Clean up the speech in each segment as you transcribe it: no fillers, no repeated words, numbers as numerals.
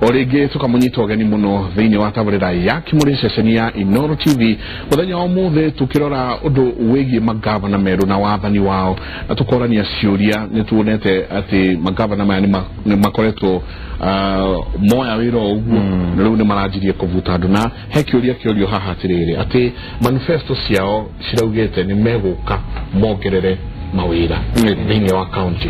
O rĩngĩ tũkamũnyita ũgeni mũno thĩinĩ wa tabarĩra ya Kimũrĩ ceceni ya Inooro TV. Mũthenya wa ũmũthĩ tũkĩrora ũndũ wĩgiĩ magavana merũ na wathani wao, na tũkorania ciũria. Nĩ tuonete atĩ magavana maya nĩ makoretwo moya wĩra o ũguo, na rĩu nĩ maranjirie kũbuta andũ, na he kĩũria kĩũrio haha atĩrĩrĩ, atĩ manifesto ciao ciraugĩte nĩ megũka mongerere mawĩra thĩinĩ wa county,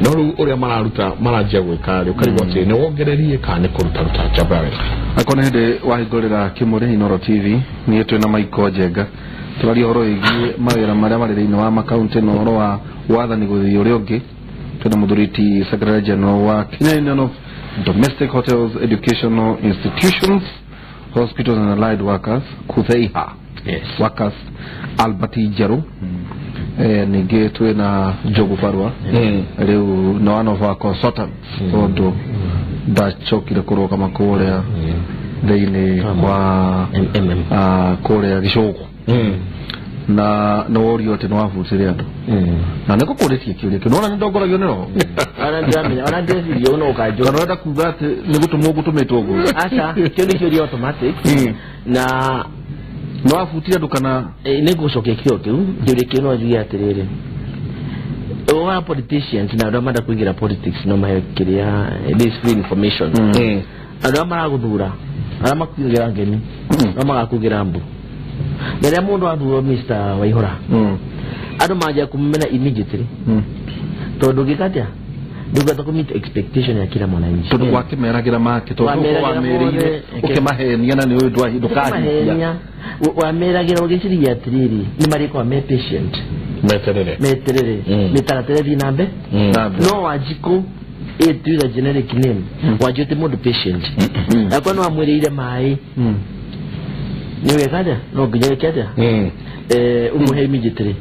no rĩu ũrĩa mararuta maranjia gwĩka rĩ, ũkarigwo atĩ nĩ wongererie kana nĩ kũrutaruta njamba wega. Akorwo nĩ hĩndĩ wahingũrĩra Kimũrĩ Inooro TV, niĩ twĩna Michael Njenga, tũraria ũhoro wĩgiĩ mawĩra marĩa marĩ thĩinĩ wa makaunti na ũhoro wa wathani gũthiĩ ũrĩa ũngĩ. Twĩna mũthuri ti Secretary General wa Kenya Union of Domestic Hotels, Educational Institutions, Hospitals and Allied Workers, KUTHEIHA, Workers, Albert Njerũ. Ningĩ twĩna Njogu Barua, rĩu nĩ one of our consultants, tondũ ndacokire kũrũgama kũrĩa thĩinĩ wa MM. Kũrĩa Gĩcũgũ, na nĩ worio atĩ nĩ wabutire andũ, na nĩ ngũkũrĩtie kĩũria kĩu, nĩwona nĩ ndongoragio nĩ roho. Ona ndiramenya, ona ndĩreciria ũno ũkanjũ. Kana ũrenda kuga atĩ nĩ gũtũmwo gũtũmĩtwo ũguo? Aca, kĩu nĩ kĩũria automatic. Na nĩ wabutire andũ kana? Nĩ ngũcokia kĩo kĩu kĩũria kĩu, no njuge atĩrĩrĩ, wa politicians na andũ arĩa marenda kũingĩra politics, no maheo kĩrĩa this free information. Andũ arĩa maragũthura, arĩa makugĩra ngemi, no magakugĩra mbu. Na rĩrĩa mũndũ athurwo, Mr. Waihũra, andũ manjia kũmũmena immediately, tondũ ũngĩka atĩa ndũngĩhota kũ meet expectation ya kila mwananchi. Tondũ wakĩmeragĩra make, tondũ Wameragĩra wamĩrĩire mothe. Ũkĩmahenia na nĩ ũĩ ndũkahingia. Mahenia wameragĩra ũgĩciria atĩrĩrĩ, nĩ marĩkorwo me patient, meterere, meterere, mĩtaratara ĩthiĩ na mbe. No Wanjikũ ĩtuiga generic name, Wanjikũ ti mũndũ patient. Akwa no amwĩrĩire maĩ, nĩ weka atĩa, no nginya wĩke atĩa, ũmũhe immediately.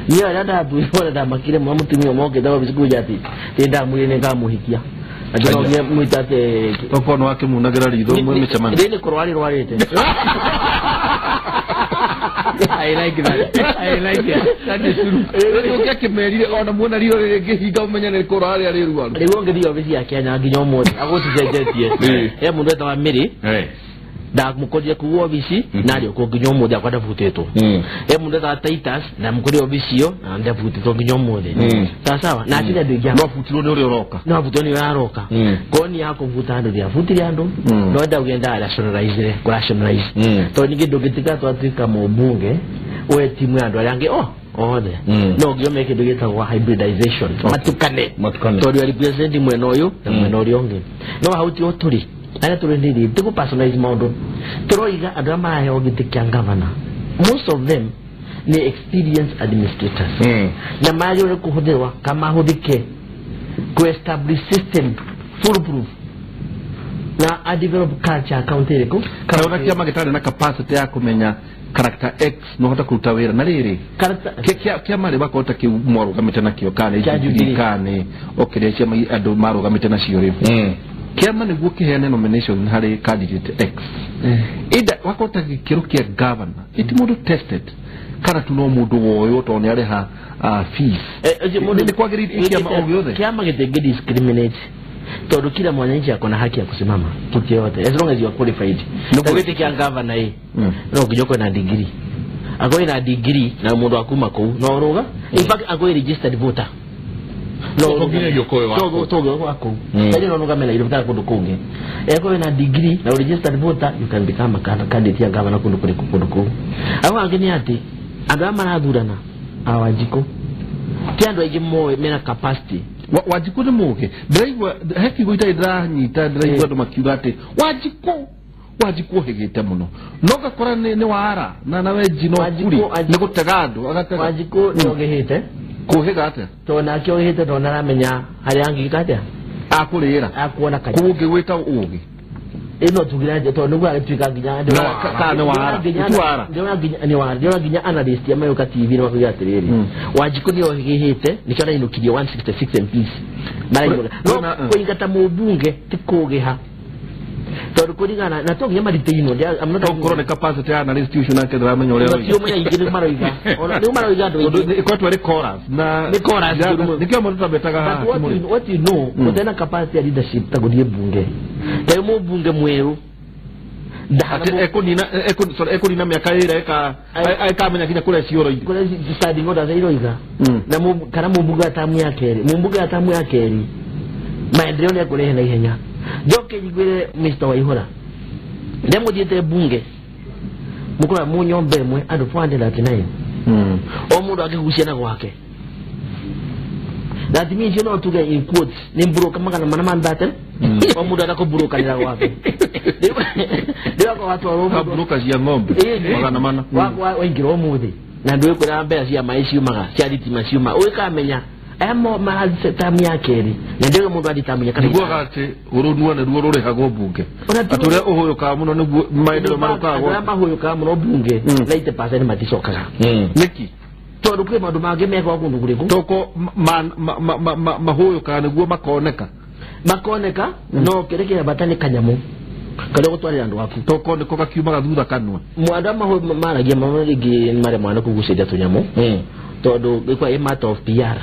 Niĩ arĩa ndathurirwo na ndamakire mũno, mũtumia ũmwe okĩte wabici kuja atĩ ĩ ndamwĩrire nĩ ngamũhikia, atĩ no nginya mwĩte atĩ. Tokorwo nĩ wakĩmunagĩra ritho mwĩ mĩcemanio. Rĩ nĩ kũrwarĩ rwarĩte. I like that. I like it. That is true. Rĩu ũngĩakĩmerire ona muona ritho rĩngĩhinga, ũmenye nĩ kũrarĩa rĩ ruaru. Rĩu ũngĩthiĩ obici ya Kenya nginya ũmũthĩ agũcicenjetie, he mũndũ wetawa Mĩrĩ, ndamũkorire kuu obici na arĩ okuo nginya ũmũthĩ, akwa ndabutĩtwo. He mũndũ wetawa Titus, ndamũkorire obici ĩyo na ndabutĩtwo nginya ũmũthĩ. Sawa sawa, na akĩrĩ andũ aingĩ. No abutirwo nĩ ũrĩa ũroka. No abutwo nĩ ũraroka. Koni ya kũbuta andũ, ndiabutire andũ, no ndauge rationalize, kũrationalize, tondũ ningĩ ndũngĩtuĩka twatuĩka mũmbunge we timu ya andũ arĩa angĩ o othe, no nginya me kĩndũ gĩtagwo hybridization, matukane. Matukane. Tondũ represent mwena ũyũ na mwena ũrĩa ũngĩ, no hau ti o tũrĩ arĩa tũrĩ nĩrĩ ti kũ personalize maũndũ. Tũroiga andũ arĩa maraheo gĩtĩ kĩa governor, most of them nĩ experienced administrators, na magĩrĩirwo nĩ kũhũthĩrwa kamahũthĩke ku establish system foolproof na a develop culture county ĩrĩkũ. Kana ona kĩama gĩtarĩ na capacity ya kũmenya character X no hota kũruta wĩra na rĩrĩ Character kĩama rĩ wakorwo ta kĩu mwarũgamĩte nakĩo kana nĩ Kĩa Jubilee Jubilee. kana nĩ o kĩrĩa ciama andũ marũgamĩte nacio rĩ, kĩama nĩguo kĩheane nomination harĩ candidate X, ida wakorwo ta gĩkĩro kĩa governor, iti mũndũ tested kana tu no mũndũ woywo tondũ nĩ arĩha fees? Ũcio mũndũ- Nĩ kwagĩrĩire kĩama o gĩothe? Kiama gĩtingĩ discriminate, tondũ kila mwananchi ako na haki ya kusimama kiti yote as long as you are qualified. Nĩguo. Ta gĩtĩ kĩa governor ĩ, no nginya ũkorwo na degree. Akorwo na degree na mũndũ wa kuma kũu no ũrũga. In fact, akorwo registered voter no To nginyagia ũkorwo wĩ wa kũu. To wa kũu. Tondũ no ũrũgame Nairobi kana kũndũ kũngĩ, akorwo na degree na registered voter, you can become a candidate ya governor kũndũ kũrĩkũ kũndũ kũu. Hau hangĩ nĩ atĩ andũ arĩa marathurana a Wanjikũ ti andũ aingĩ moĩ mena capacity. Wanjikũ nĩ mũgĩ, ndĩraigua he kiugo itarĩ ndĩranyita, ndĩraigua andũ makiuga atĩ Wanjikũ ũhĩgĩte mũno, no ngakora nĩ wara na wenji no Wanjikũ- kuri Wanjikũ- nĩ gũtega andũ agatega. Wanjikũ nĩ ogĩhĩte. Kũhĩga atĩa? Tondũ nake ogĩhĩte tondũ nĩaramenya harĩa angĩka atĩa. Akũrĩra. Akuona kanya. Kũngĩgwĩta ũgĩ. Ĩno tugire nje tondũ nĩguo agĩtuĩka nginya No, kana nĩ wara. nginya Ti wara. ndĩrona nginya nĩ wara, ndĩrona nginya analyst ya TV nĩ makuga atĩrĩrĩ, Wanjikũ nĩ ogĩhĩte, nĩkĩo arainũkirie 166 MPs marainũka, no kũingata mũmbunge ti kũgĩha, tondũ kũringana na to nginya maritainwo. I'm not No gũkorwo nĩ capacity ya analyst ũcio nake ndĩramenya ũrĩa Ti ũmenya aingĩ nĩ maroiga. Ona nĩ maroiga andũ Tondũ aingĩ. Ĩkoretwo ĩrĩ chorus na Nĩ chorus, nĩkĩo mũndũ tambetaga But haha what Kimũrĩ. you, what you know, gũtarĩ na capacity ya leadership ta gũthiĩ bunge. Rĩu mũmbunge mwerũ ekunina miaka ĩrĩa ĩkamenya nginya kũrĩa cioroire kũrĩa standing orders iroiga na kana mũmbunge wa tamu ya kerĩ mũmbunge wa tamu ya kerĩ maendeleo nĩ ekũrehe na ihenya. Njoke njiguĩre Mr. Waihura rĩrĩa mũthiĩte bunge mũkora mu nyũmba ĩmwe andũ 439 o mũndũ akĩgucia na gwake. That means you know to get in quotes ni mburoka magana mana mandate o mundu atakũburukanĩra gwake rĩu akwatwarwo kaburuka cia ng'ombe magana mana waingĩra ũmũthĩ na ndũĩ kũrĩa mbeca cia maĩ ciumaga cia thitima ciuma ũgĩkamenya aya marathiĩ tamu ya kerĩ na ndĩwe mũndũ athiĩ tamu ya kana niguaga atĩ ũrũnua nĩruo rũrĩhagwo mbunge atĩ ũrĩa ũhũyũkaga mũno nĩguo maendeleo marũkaga arĩa mahũyũkaga mũno mbunge 90% maticokaga nĩkĩ tondũ kwĩ maũndũ mangĩ mekagwo kũndũ kũrĩkũ toko mahũyũkaga nĩguo makoneka no kĩrĩa kĩa bata nĩ kanyamũ karĩa ũgũtwarĩra andũ aku toko nĩko gakiumaga thutha kanua andũ amwe maragia mamwe rĩngĩ maremwa nĩ kũgucĩrĩria tũnyamũ tondũ ĩkoragwo ĩ matter of PR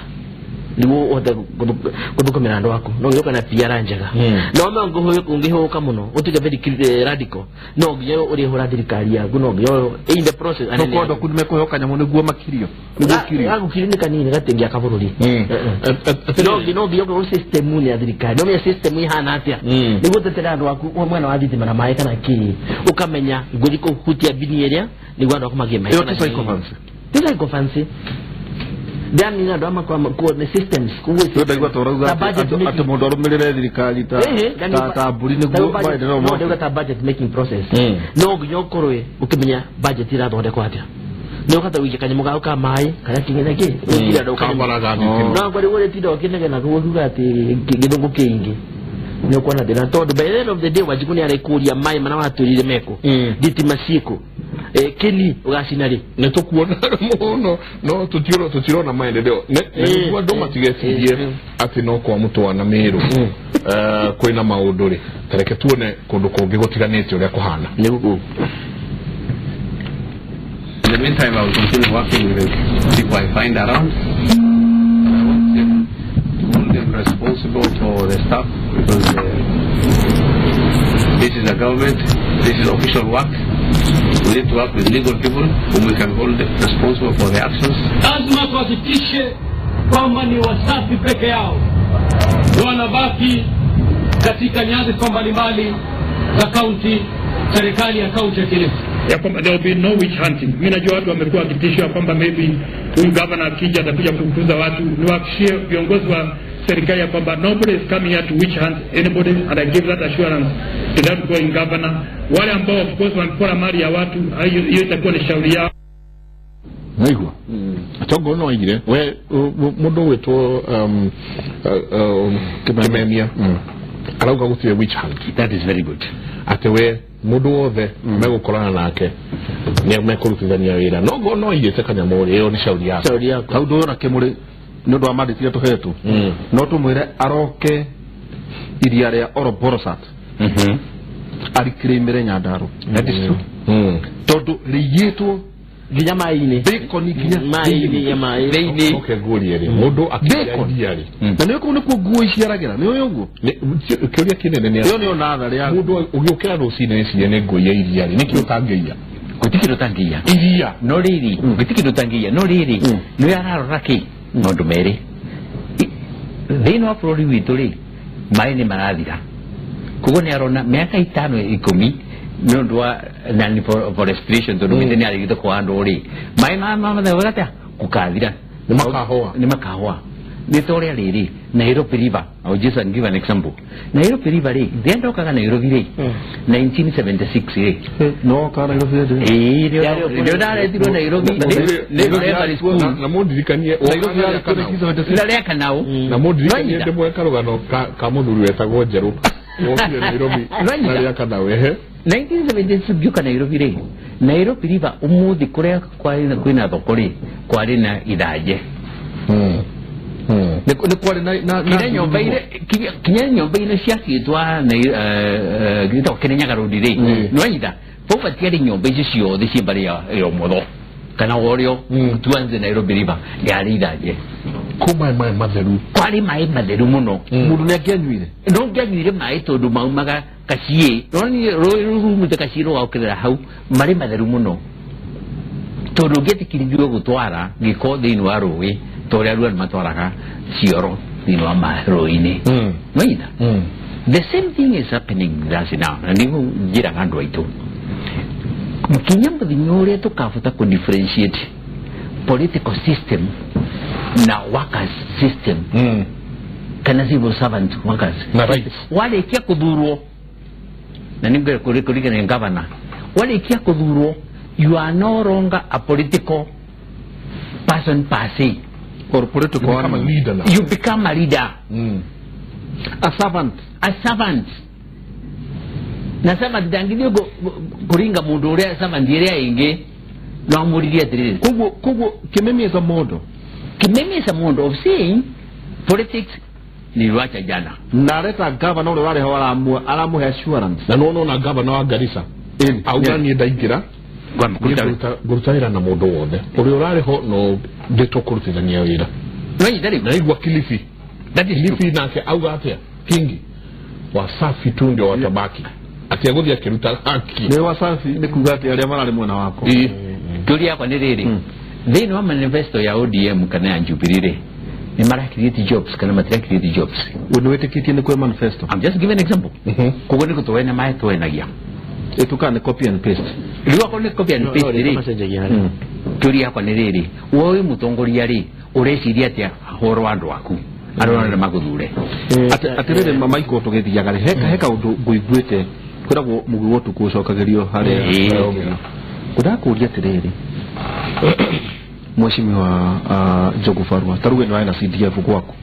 nĩguo ũhote gũthũkũmĩra andũ aku no nginya ũkorwo na PR njega no ma ũngĩhũka mũno ũtuĩke very radical no nginya ũrĩhũra thirikari yaku no nginya in the process toko andũ aku nĩmekũheo kanyamũ nĩguo makirio nĩguo kirio gagũkirio nĩ kanini gatingĩaka bũrũri no nginya ũkorwo system-inĩ ya thirikari no menya system ihana atĩa nĩguo ũtetere andũ aku mwena wa thitima na maĩ kana kĩ ũkamenya ngũthiĩ kũhutia bini ĩrĩa nĩguo andũ aku magĩe maĩ ĩyo ti sycophancy ti sycophancy ndamenya andũ amakwa the systems kuguo ndaigua ta ũrauga atĩ mũndũ arũmĩrĩre thirikari ta mbũri nĩguo maendeleo no ndauga ta budget making process no nginya ũkorwo ũkĩmenya budget irathondekwo atĩa nĩ ũkahota gũikia kanyamũ gaku ka maĩ kana kĩngĩ na kĩ ũkĩra andũ no ngwari ũrĩtinda ũkĩnegena kuga atĩ gĩthũngũ kĩingĩ nĩ ũkuona thĩna tondũ by the end of the day Wanjikũ nĩ arekũria maĩ marĩa watwĩrire mekũ thitima ciĩkũ kĩni ũgacina rĩ nĩ tũkuona mũno no tũtirona maendeleo nĩguo andũ matigecirie atĩ no kwa Mũtũa na Mĩrũ kwĩna maũndũ rĩ ta reke tuone kũndũ kũngĩ gũtiganĩte ũrĩa kũhana nĩguo. In the meantime, I will continue working with the people I find around. I want them to hold them responsible for the staff because this is a government, this is official work. We need to work with legal people whom we can hold responsible for their actions. Lazima tuhakikishe kwamba ni wasafi peke yao wanabaki katika nyadhifa mbalimbali za kaunti, serikali ya kaunti ya Kilifi. Ya kwamba there will be no witch hunting. Mimi najua watu wamekuwa wakitishwa kwamba maybe huyu governor akija atakuja kufukuza watu. Niwahakikishie viongozi wa serikali ya kwamba nobody is coming here to witch hunt anybody, and I give that assurance to that going governor. Wale ambao of course wamepora mali ya watu, hiyo itakuwa ni shauri yao. Naigua atongo no aigire we mundu witwo Kimemia arauga gutire witch hunt. That is very good. Ate we mundu wothe megũkorana nake nĩ mekũrutithania wĩra no no aigĩte kanyamũ rĩ ĩyo nĩ shauri yako shauri yako hau ndũyũ na kĩmũrĩ nĩ ũndũ wa mandĩti iria tũhetwo no tũmwĩre aroke iria rĩa Oroborosat arikĩrĩmĩre Nyandarua. That is true. Tondũ rĩiyĩtwo nginya maĩ-inĩ bacon nginya maĩ-inĩ ya maĩ thĩinĩ okay ngurie rĩ mũndũ akĩiya iria rĩ na nĩ kũu nĩkuo nguo iciaragĩra nĩ ũĩ ũguo kĩũria kĩnene nĩ ĩyo nĩyo natharĩ ya mũndũ ũgĩũkĩra rũcinĩ wĩcirie nĩ ngũiya iria rĩ nĩkĩ ũtangĩiya gũtirĩ kĩndũ ũtangĩiya iria no rĩrĩ gũtirĩ kĩndũ ũtangĩiya no rĩrĩ nĩ ararora kĩ maũndũ merĩ thĩinĩ wa bũrũri witũ rĩ maĩ nĩ marathira koguo nĩ arona mĩaka 5 10 nĩ ũndũ wa nani forestation tondũ mĩtĩ nĩ yarĩgĩte kũhandwo rĩ maĩ mathegũra atĩa gũkathira nĩ makahũa nĩ ta ũrĩa rĩrĩ Nairobi River. I will just give an example. Nairobi River rĩ rĩrĩa ndokaga Nairobi rĩ 1976 rĩ no ka Nairobi rĩ ĩĩ nĩrĩo ndaretirwo Nairobi nĩ primary school na mũndirikanie Nairobi yarĩ rĩa Kanau na mũndirikanie ndĩmwe karũgano ka mũthuri wetagwo Njerũ wokire Nairobi na rĩa Kanau ehe 1976 ngĩũka Nairobi rĩ Nairobi River ũmũthĩ kũrĩa kwĩna thoko rĩ kwarĩ na ithanje nĩ kwarĩ na kinya nyũmba iria ciakĩtwo gĩtagwo Kirinyaga Road rĩ nĩwanyita bau batiarĩ nyũmba icio ciothe ciĩ mbarĩ ya ũmotho Kana worio tuanze Nairobi River yari ithanje kå maä matheru kwarĩ maĩ matheru mũno Mundu nĩ angĩanyuire no ngĩanyuire maĩ tondũ maumaga kaciĩ roni rũĩ rumĩte kaciĩ rũgokĩrĩra hau marĩ matheru mũno tondũ ũngĩetĩkĩrithirio gũtwara gĩko thĩinĩ wa rũĩ ta ũrĩa arua matwaraga cioro thĩinĩ wa rũĩ-inĩ nĩwaita. The same thing is happening with us now na nĩguo njĩraga andũ aitũ kinya mũthenya ũrĩa tũkabota kũ differentiate political system na workers system kana civil servant workers na rights warĩkia kũthurwo na nĩ kũringana na governor warĩkia kũthurwo you are no longer a political person per se or political You become a leader now. You become a leader. A servant. A servant. Na servant ndangithio kuringa mundu uria servant iria ingi no amuririe atiriri koguo Kimemi is a model. Kimemi is a model of saying politics niliwacha jana na areta governor uria wari ho aramuhe assurance na no na governor wa Garissa auga nie ndaingira nguruta wira na mundu wothe uria urari ho no nditukurutithania wira naigua Kilifi Kilifi nake auga atia Kingi Wasafi tu ndio watabaki atia guthia akiruta haki ni Wasafi ni kuga ati aria marari mwena wako Kĩũria yakwa nĩ rĩrĩ thĩinĩ wa manifesto ya ODM kana ya Jubilee rĩ nĩ mara create jobs kana matira create jobs nĩ wĩtĩkĩtie nĩ kwĩ manifesto. I'm just giving an example. Koguo nĩ gũtũwena maĩ tũwenagia ĩtuka nĩ copy and paste rĩu akorwo nĩ copy and paste rĩ kĩũria yakwa nĩ rĩrĩ wowe mũtongoria rĩ ũreciria atĩa ũhoro wa andũ aku andũ arĩa magũthure atĩrĩrĩ Michael tũgĩthiaga rĩ he kaũndũ ngũiguĩte kwĩragwo mũgĩ wa ũtukũ ũcokagĩrio harĩa ngũndakũria atĩrĩrĩ Mheshimiwa Njogu Barua ta rĩu ĩno na CDF gwaku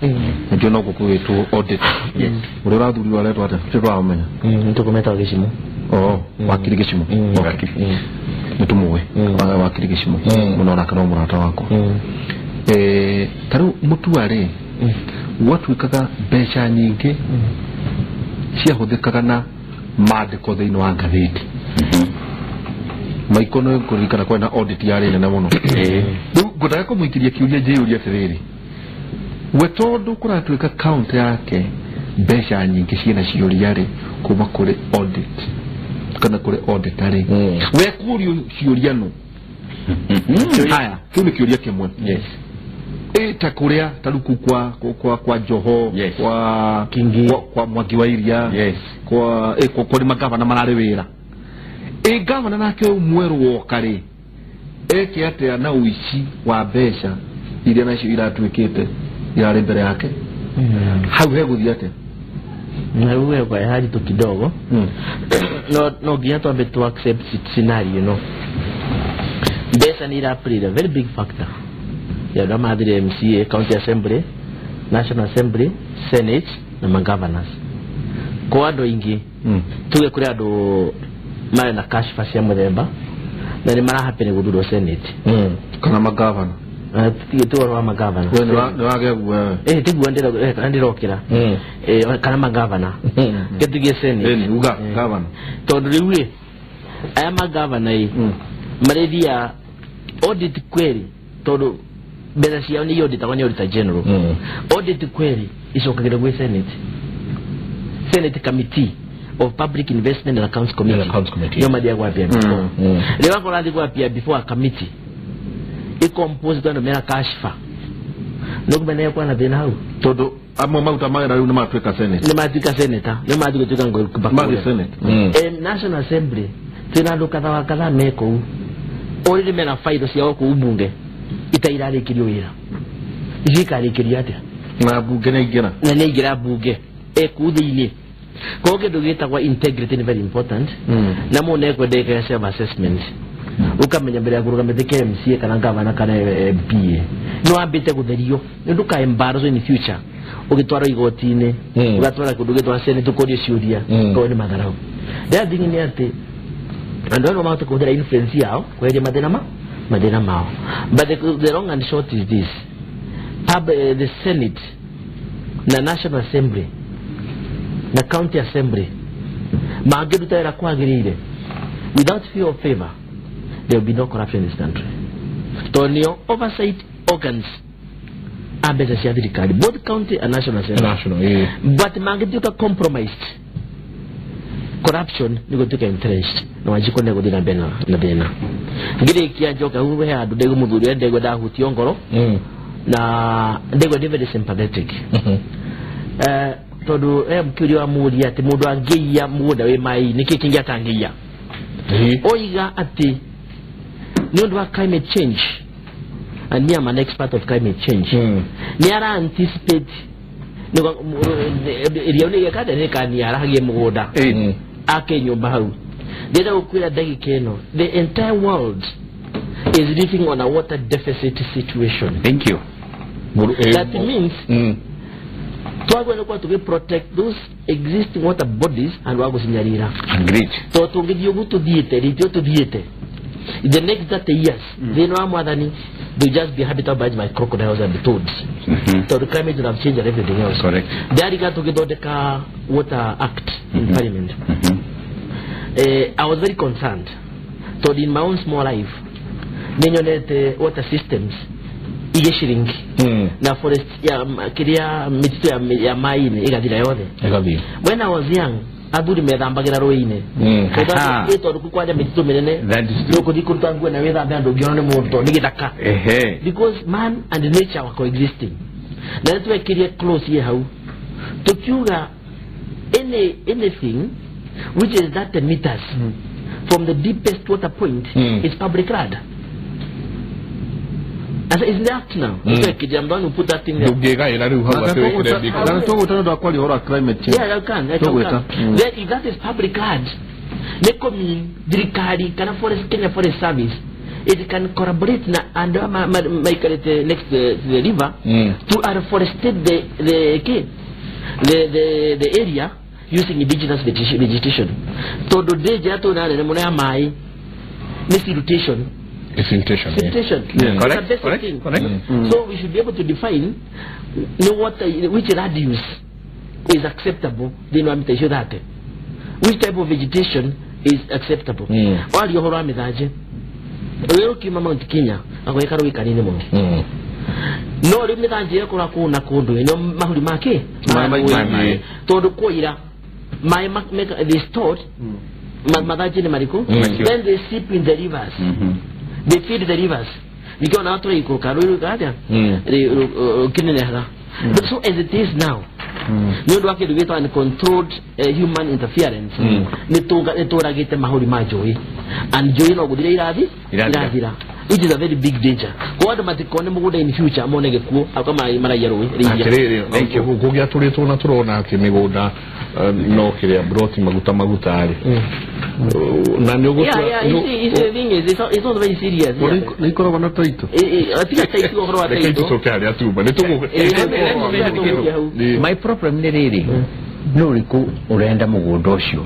ndio no gũkũgĩtwo audit ũrĩa ũrathurirwo aretwo atĩa tũramenya tũkũmeta Gĩcimo wakiri Gĩcimo nĩ tũmũĩ wakiri Gĩcimo mũno onake no mũrata wakwa ta rĩu mũtua rĩ gwatuĩkaga mbeca nyingĩ ciahũthĩkaga na mandĩko thĩinĩ wa ngathĩti Michael nĩ kũririkana kwĩna audit yarĩ nene mũno rĩu ngwendaga kũmũikĩria kĩũria njĩyũria atĩrĩrĩ we tondũ kũratuĩka kaunti yake mbeca nyingĩ ciĩna ciũria rĩ kuma kũrĩ audit kana kũrĩ auditor rĩ we kũrio ciũria nũ haya kĩu nĩ kĩũria kĩmwe ta kũrĩa ta rĩu kwa Joho kwa Kingi kwa Mwangi wa Iria kwa kũrĩ magavana mararĩ wĩra gavana nake mwerũ woka rĩ eke atĩa na ũici wa mbeca iria nacio iratuĩkĩte irarĩ mbere yake hau hegũthiĩ atĩa na uwe kwa haritũ kidogo no nginya twambe tu accept scenario no mbeca nĩ ira play a very big factor ya andũ mathire MCA county assembly national assembly senate na magovernors kwa andũ aingĩ tuge kũrĩ andũ marĩ na kashfa cia mũthemba na nĩ marahapene gũthurwo senate kana magavana tuge wa magavana we nĩ wagĩa guoya tiguo ndĩrokĩra kana magavana gĩtugie senate uga gavana tondũ rĩu rĩ aya magavana ĩ marĩthia audit query tondũ mbeca ciao nĩ auditagwo nĩ auditor general audit query icokagĩra gwĩ senate senate committee of Public Investment and Accounts Committee. Yo madia kwa appear before. Leo kwa kwa appear before a committee. I compose ndo mera kashfa. Ndio kwa na thina hau. Todo amwe mauta mara rĩu nĩ matuĩka senate. Nĩ matuĩka senator, nĩ matuĩka tuĩka ngo Mathiĩ senate. National Assembly twĩna andũ kadha wa kadha me kũu. Already mena failo ciao kũu bunge. Itairarĩkĩrio wĩra. Ici ikarĩkĩrio atĩa? Na bunge nĩ aingĩra. Na nĩ aingĩra bunge. Kũu thĩinĩ. Koguo kĩndũ gĩtagwo integrity ni very important na mũndũ nĩekwendeka self assessment ukamenya mbere ya kũrũgamĩte KMCA kana gavana kana MP nĩ wambĩte gũtherio nĩ ndũka embarrass in future ũgĩtwarwo igoti-inĩ ũgatwara kũndũ ũgĩtwara senate ũkũrio ciũria koguo nĩ matharau the other thing nĩ atĩ andũ aya no mahote kũhũthĩra influence yao kweheria mathĩna mao but the long and short is this the Senate na National Assembly na county assembly mangĩruta wĩra kwagĩrĩire without fear of favor there will be no corruption in this country. Tondũ nĩo oversight organs a mbeca cia thirikari, both county and national assembly. National, yeah. But mangĩtuĩka compromised, corruption nĩ gũtuĩka entrenched na Wanjikũ nĩ gũthiĩ na mbere na thĩna. Ngĩrĩkia njoka hau he handũ ndegwa mũthuri ũrĩa ndegwa ndahutio ngoro na ndegwa ndĩ very sympathetic. Tondũ he mũkĩũria wa mũũria atĩ mũndũ angĩiya mũgũnda wĩ maĩ nĩkĩ kĩngĩ atangĩiya. Oiga atĩ nĩ ũndũ wa climate change, and me I'm an expert of climate change, nĩ ara anticipate irio nĩ gĩkate nĩ kaniara hagie mũgũnda ake nyũmba hau. Ndĩrenda gũkwĩra ndagĩka ĩno, the entire world is living on a water deficit situation. Thank you. That means twagwene kwa tuge protect those existing water bodies and wagũcinyarira. Agreed. To tũngĩthiĩ ũguo tũthiĩte rĩtio tũthiĩte in the next 30 years, thĩna wa mwathani, they'll just be habitable by crocodiles and toads. So the climate will have changed and everything else. Correct. Ndariga tũgĩthondeka Water Act in Parliament. I was very concerned. So in my own small life, nĩnyonete water systems igĩciringi na forest ya kĩrĩa mĩtitũ ya maĩ-inĩ ĩgathira yothe. When I was young, athuri methambagĩra rũĩ-inĩ. Tondũ kũu kwanja mĩtitũ mĩnene nĩũkũthiĩ kũruta nguo na wĩthambe andũ ũngĩona nĩ mũndũ tondũ nĩ gĩthaka. Because man and nature were coexisting. Na nĩtwekĩrie clause ye hau tũkiuga anything which is 30 meters from the deepest water point is public land. As is the act now. I'm going to put that thing there. Climate change. Yeah, I can. Then if that is public land, they come in thirikari kana forest Kenya Forest Service. It can collaborate na and make it next to the river to afforestate the area using indigenous vegetation. Todo deja to na ne mona mai ni siltation. Siltation. Siltation. Yeah. Correct. Correct. Correct. So we should be able to define what which radius is acceptable. Then we show that which type of vegetation is acceptable. Wali yohoro wa mithaje wero kiuma Mount Kenya agoika rwi kanini muno. No riu mithanje yakura kuna kundu ino mahuri make tondu kuira mai they stored mathaje ni mariku, then they seep in the rivers. They feed the rivers. Nikiona watu iko karuru kaja kineneha. But so as it is now, nĩ ũndũ wa kĩndũ gĩtagwo uncontrolled human interference, nĩ tũragĩte mahũri ma njũĩ, and njũĩ no gũthira irathira, which is a very big danger. Kwa andũ matikone mũgũnda in future mone gĩkuũ aka maraiya rũĩ rĩiria. Atĩrĩrĩ, kũngĩatũrĩtwo na tũrona atĩ mĩgũnda no kĩrĩa broti maguta maguta rĩ, na nĩ ũgũtua. Yeah, you see, the thing is, it's not very serious. Nĩ ikoragwo na taito. Tiga taito ũhoro wa taito. Reke tũcoke harĩa tuma. Nĩ tũgũ. My problem nĩ rĩrĩ, no ũrĩkũ ũrenda mũgũnda ũcio.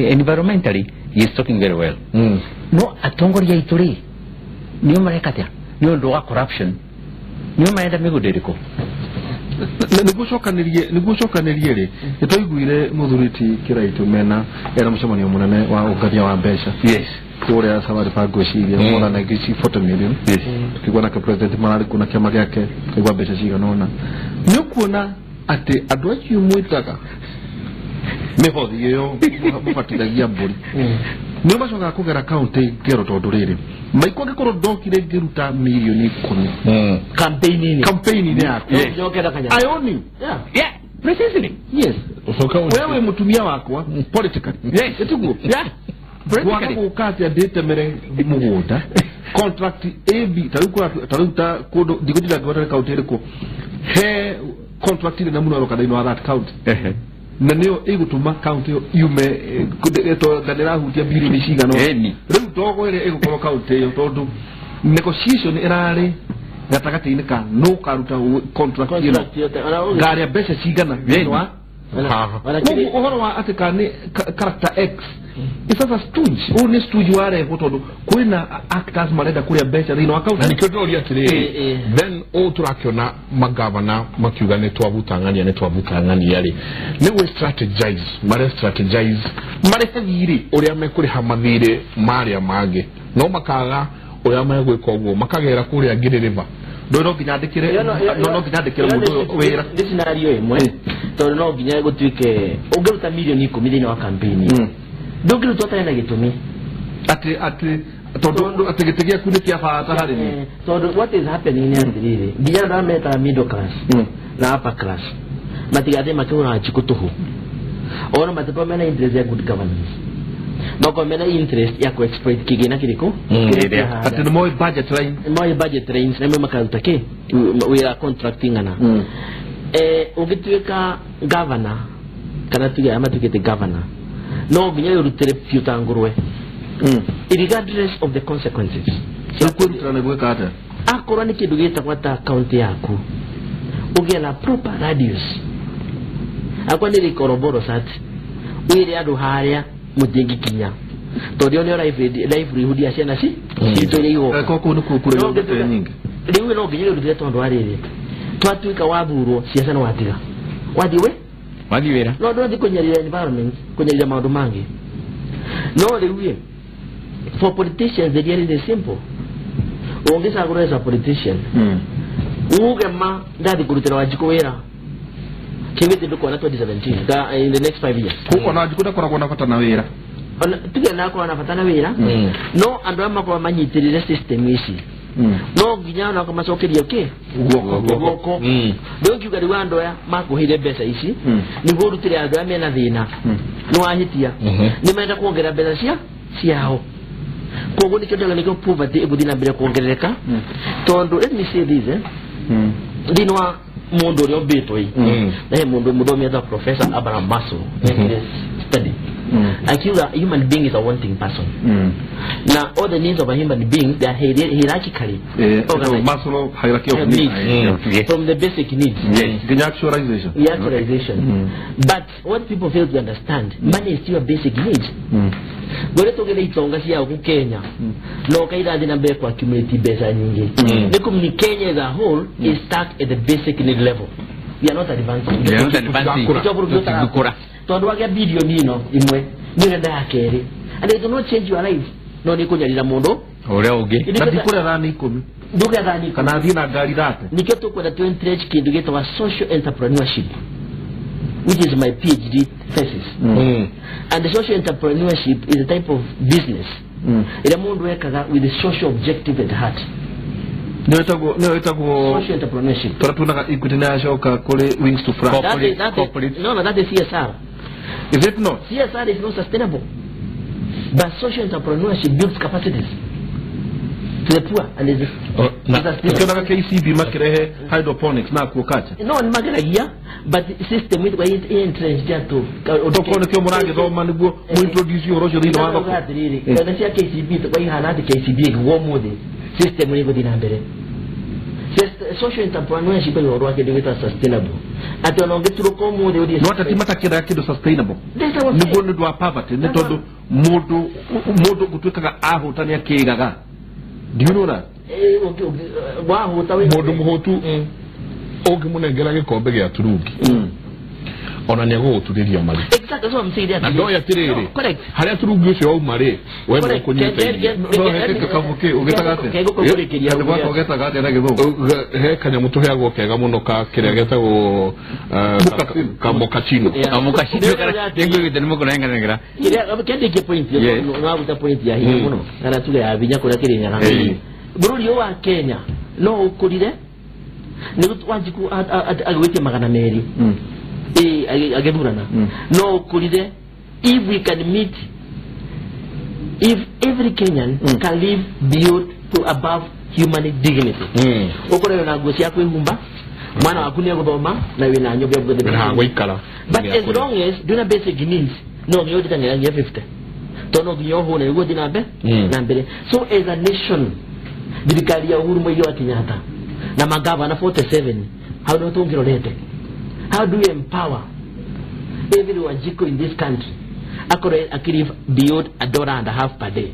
Environmentally, he is talking very well. No atongoria aitũ rĩ, nĩo mareka atĩa? Nĩ ũndũ wa corruption. Nĩo marenda mĩgũnda ĩrĩkũ? Nĩguo ũcokanĩrie rĩ, nĩtwaiguire mũthuri ti Kĩraitũ mena era mũcemanio mũnene wa ũngania wa mbeca. Yes. Kũrĩa Safari Park ngwĩciria more than 40 million. Yes. Tũkĩigua nake president mararĩ kuo na kĩama gĩake kaigua mbeca cigana ũna. Nĩ ũkuona atĩ andũ acio mwĩtaga mĩhothi ĩyo mũbatithagia mbũri nĩo macokaga kũgera kaunti ngero tondũ rĩrĩ maikũ angĩkorwo ndokire ngĩruta mirioni 10 campaign-inĩ yakwa. I own you. Yeah, precisely. Yes. Wewe mũtumia wakwa politically. Yes. Ĩtiguo. Yeah. Bwana gũka atĩa ndĩtemere mũgũnda contract AB tarĩu ta kũndũ ndigũtinda ngĩgweta nĩ kaunti ĩrĩkũ he contract ĩrĩ na mũno ĩroka thĩinĩ wa that county na nĩyo ĩgũtũma kaunti ĩyo yume nga nĩrahutia birioni cigana ũna. Rĩu ndogo ĩrĩa ĩgũkorwo kaunti ĩyo tondũ negotiation ĩrarĩ gatagatĩ-inĩ ka nũ ũkaruta contract ĩno ngarĩa mbeca cigana thĩinĩ wa koguo ũhoro wa atĩ ka nĩ character X is a stooge. Ũyũ nĩ stooge warehwo tondũ kwĩna actors marenda kũrĩa mbeca thĩinĩ wa kaunti. Na nĩkĩo ndĩroria atĩrĩrĩ, then ũũ tũrakĩona magavana makiuga nĩ twabutang'ania nĩ twabutang'ania rĩ, nĩ gwĩ strategize mare strategize marĩhe thirĩ ũrĩa mekũrĩha mathirĩ marĩa mangĩ, no makaga Ũrĩa megwĩka ũguo makagera kũrĩa Ngiri River. No nginya andĩkĩre no nginya andĩkĩre mũndũ wĩra. Nĩ scenario ĩmwe tondũ no nginya gũtuĩke ũngĩruta milioni 10 thĩinĩ wa campaign ndũngĩruta ũtarĩ na gĩtũmi atĩ tondũ atĩ gĩtĩ gĩaku nĩ kĩa bata harĩ niĩ. Tondũ what is happening nĩ atĩrĩrĩ nginya andũ arĩa metaga middle class na upper class matigathiĩ makĩgũra njikũ tũhũ ona matikorwo mena interest ya good governance makorwo mena interest ya ku-exploit kĩgĩna kĩrĩkũ atĩ nĩ moĩ budget line moĩ budget lines na makaruta kĩ wĩra contracting ana ũngĩtuĩka governor kana tuge arĩa matuĩkĩte governor no nginya wĩrutĩre biũ ta ngũrwe regardless of the consequences. Kwĩrutĩra nĩ gwĩka atĩa? Akorwo nĩ kĩndũ gĩtagwo ta kaunti yaku ũgĩe na proper radius akorwo nĩ rĩkoroboro sat wĩre andũ harĩa mũtingĩkinya tondũ ĩyo nĩyo livelihood ya ciana citũ iria igoka. Kũu nĩkuo kũrĩ mbeca nyingĩ. Rĩu no nginya wĩrutĩre tondũ wa rĩrĩ twatuĩka wathurwo ciaca nĩ watiga wathiĩ we wathiĩ wĩra no ndũrathiĩ kũnyarira environment kũnyarira maũndũ mangĩ no rĩu for politicians the reality is simple. Ũngĩcagũrwo as a politician uge ma ndathi kũrutĩra Wanjikũ wĩra kĩmĩtĩ ndũkona 2017 in the next 5 years. Ona Wanjikũ ndakoragwo na bata na wĩra tuge nakorwo na bata na wĩra no andũ arĩa makoragwo manyitĩrĩire system ici no nginya ona macokerie kĩ guoko ndũngiuga rĩu andũ aya makũheire mbeca ici nĩguo ũrutĩre andũ arĩa mena thĩna nĩ wahĩtia nĩ marenda kuongerera mbeca ciao koguo nĩkĩo ndĩrauga nĩkĩo poverty ĩgũthiĩ na mbere kuongerereka tondũ let me say this thĩinĩ wa mũndũ ũrĩa ũmbĩtwo ĩ na he mũndũ mũthomi etagwo Professor Abraham Maslow study akiuga human being is a wanting person na all the needs of a human being they are hierarchically organized. Maslow hierarchy of needs from the basic needs the actualization the actualization but what people fail to understand money is still a basic need. Gore tugere itonga cia ku Kenya no kairathi na mbere kwa accumulate mbeca nyingi ni kumni Kenya as a whole is stuck at the basic need level. We are not advancing. We are not advancing. Tondu wagia bilioni ino imwe ni urenda ya keri and it will not change your life no ni kunyarira mundu uria ungi na ndikura thani 10 nduge thani kana thie na ngari thate nikio tukwenda to encourage kindu gitwa social entrepreneurship which is my PhD thesis. And the social entrepreneurship is a type of business ira mundu ekaga with a social objective at heart. No ĩtagwo social entrepreneurship. Tũratunaga Equity na yacoka kũrĩ Wings to Fly. No, that is CSR. Is it not? CSR is not sustainable. But social entrepreneurship builds capacities to the poor and is sustainable. KCB makirehe hydroponics na aquaculture. No, ni mageragia but system with entrenched to. Otokorwo nĩkĩo mũragĩthoma nĩguo mũintroduce ũhoro ũcio thĩinĩ wa thoko. Kana cia KCB tũkaihana atĩ KCB ĩkĩgwo ũmũthĩ system nĩ ĩgũthiĩ na mbere. Social entrepreneurship nĩ ũhoro wa kĩndũ gĩtagwo sustainable atĩ ona ũngĩturũka ũmũthĩ ũthiĩ no ateti matakĩendaga kĩndũ sustainable nĩguo nĩ ũndũ wa poverty nĩ tondũ mũndũ gũtuĩkaga ahũta nĩ akĩgaga. Do you know that? Wahũta mũndũ mũhũtu ũngĩmũnengera gĩkombe gĩa turungi ona nĩ egũgũturĩria maru. Exactly, that's what I'm saying. Na ndoĩ atĩrĩrĩ correct harĩa turungi ũcio wauma rĩ we nĩ ũkũnyita irio. Ũgĩtaga atĩa? Ũgetaga atĩa na Gĩthũngũ? He kanyamũ tũheagwo kega mũno ka kĩrĩa getagwo kamokachino. Kamokachino nĩngũigĩte nĩ mũkũnenganengera. Kĩandĩkie point no waruta point ya hinya mũno kana tuge ya hinya kũrĩa Kĩrĩnyaga. Bũrũri ũyũ wa Kenya no ũkũrire nĩ Wanjikũ agwĩtie 200 agĩthurana no ũkũrire if we can meet if every Kenyan can live beyond to above human dignity. Ũkorwo na nguo cia kwĩhumba mwana waku nĩ egũthoma na wĩna nyũmba ya gũthoma but as long as ndwĩna basic needs no nginya ũthitangĩra nginya 50 tondũ no nginya ũhũne nĩguo ũthiĩ na mbere. So as a nation thirikari ya Uhuru Muigai wa Kenyatta na magavana 47 hau nĩho tũngĩrorete. How do we empower every Wanjikũ in this country akorwo akilive beyond $1.50 per day?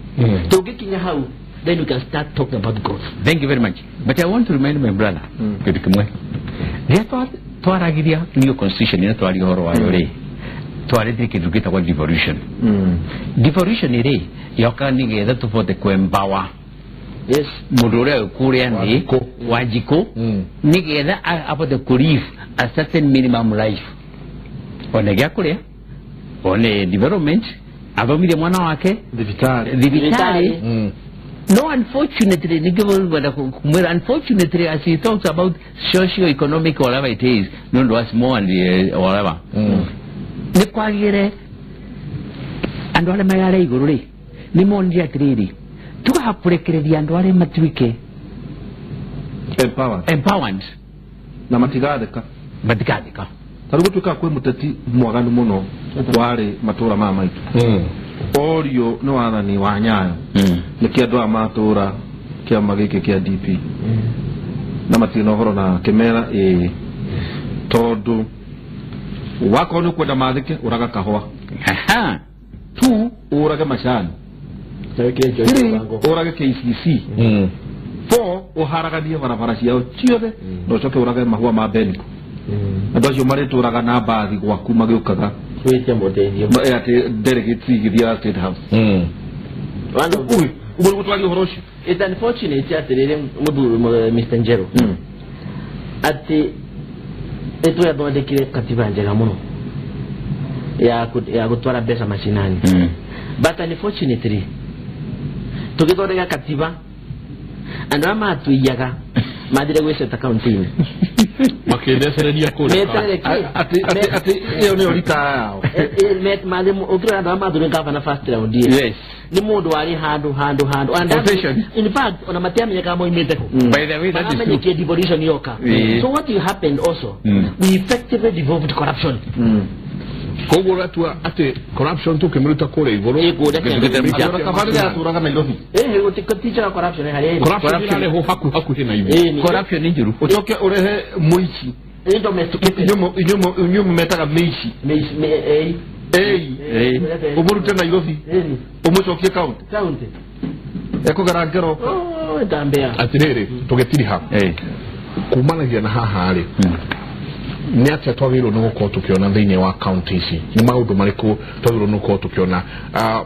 Tũngĩkinya hau then we can start talking about growth. Thank you very much. But I want to remind my brother kĩndũ kĩmwe rĩrĩa twaragiria new constitution ĩrĩa twaria ũhoro wayo rĩ twarĩtie kĩndũ gĩtagwo devolution. Devolution rĩ yokaga nĩgetha tũbote kwembawa Yes. Mundu uria kuria ni Wanjikũ nigetha abote ku live a certain minimum life one gya kuria one development athomire mwana wake thibitari. No, unfortunately, unfortunately, as he talks about socio-economic or whatever it is, no, was more and whatever. Nĩ kwagĩre andũ arĩa marĩ igũrũ rĩ nĩ monire atĩrĩrĩ tũgakũrekereria andũ arĩa matuĩke empowered na matigathĩka ta rĩu gũtuĩkaga kwĩ mũteti mwaganu mũno warĩ matũra maya maitũ orio nĩ wathani wa Nyayo nĩkĩ andũ aya matũra kĩama gĩkĩ kĩa DP na matirĩ na ũhoro na kĩmera ĩĩ tondũ wakorwo nĩ ũkwenda mathĩke ũraga kahũa 2 ũrage macani 3 ũrage KCC 4 ũharaganie barabara ciao ciothe na ũcoke ũrage mahũa ma Beniko andũ acio marĩtũraga na mbathi gwaku magĩũkaga atĩ delegates igĩthiaga State House. Ũguo nĩguo twaria ũhoro ũcio. It's unfortunate atĩrĩrĩ mũthuri Mr. Njeru atĩ nĩtwethondekire katiba njega mũno ya gũtwara mbeca macinani, but unfortunately tũgĩthondeka katiba andũ arĩa matuiyaga mathire gwĩceta kaunti-inĩ makĩthecereria kũrĩa atĩ ĩyo nĩyo ritaya yao. Ũkĩrora andũ arĩa mathurire gavana first round yes nĩ mũndũ warĩ handũ in fact ona matiamenyekaga moimĩte kũ. By the way, that is true. Devolution yoka. So what happened also, we effectively devolved corruption. Koguo ũratua atĩ corruption tũkĩmĩruta kũrĩa igũrũ atũraga Nairobi corruption harĩa corruption ĩrarehwo hakuhĩ na ithuĩ. Corruption nĩ njũru ũcoke ũrehe mũici inyuĩ mũmetaga mĩici ũmũrute Nairobi ũmũcokie kaunti ekũgera ngero atĩrĩrĩ tũgĩtiriha kumanagia na haha rĩ nĩ atĩa twagĩrĩirwo nĩ gũkorwo tũkĩona thĩinĩ wa kaunti ici nĩ maũndũ marĩkũ twagĩrĩirwo nĩ gũkorwo tũkĩona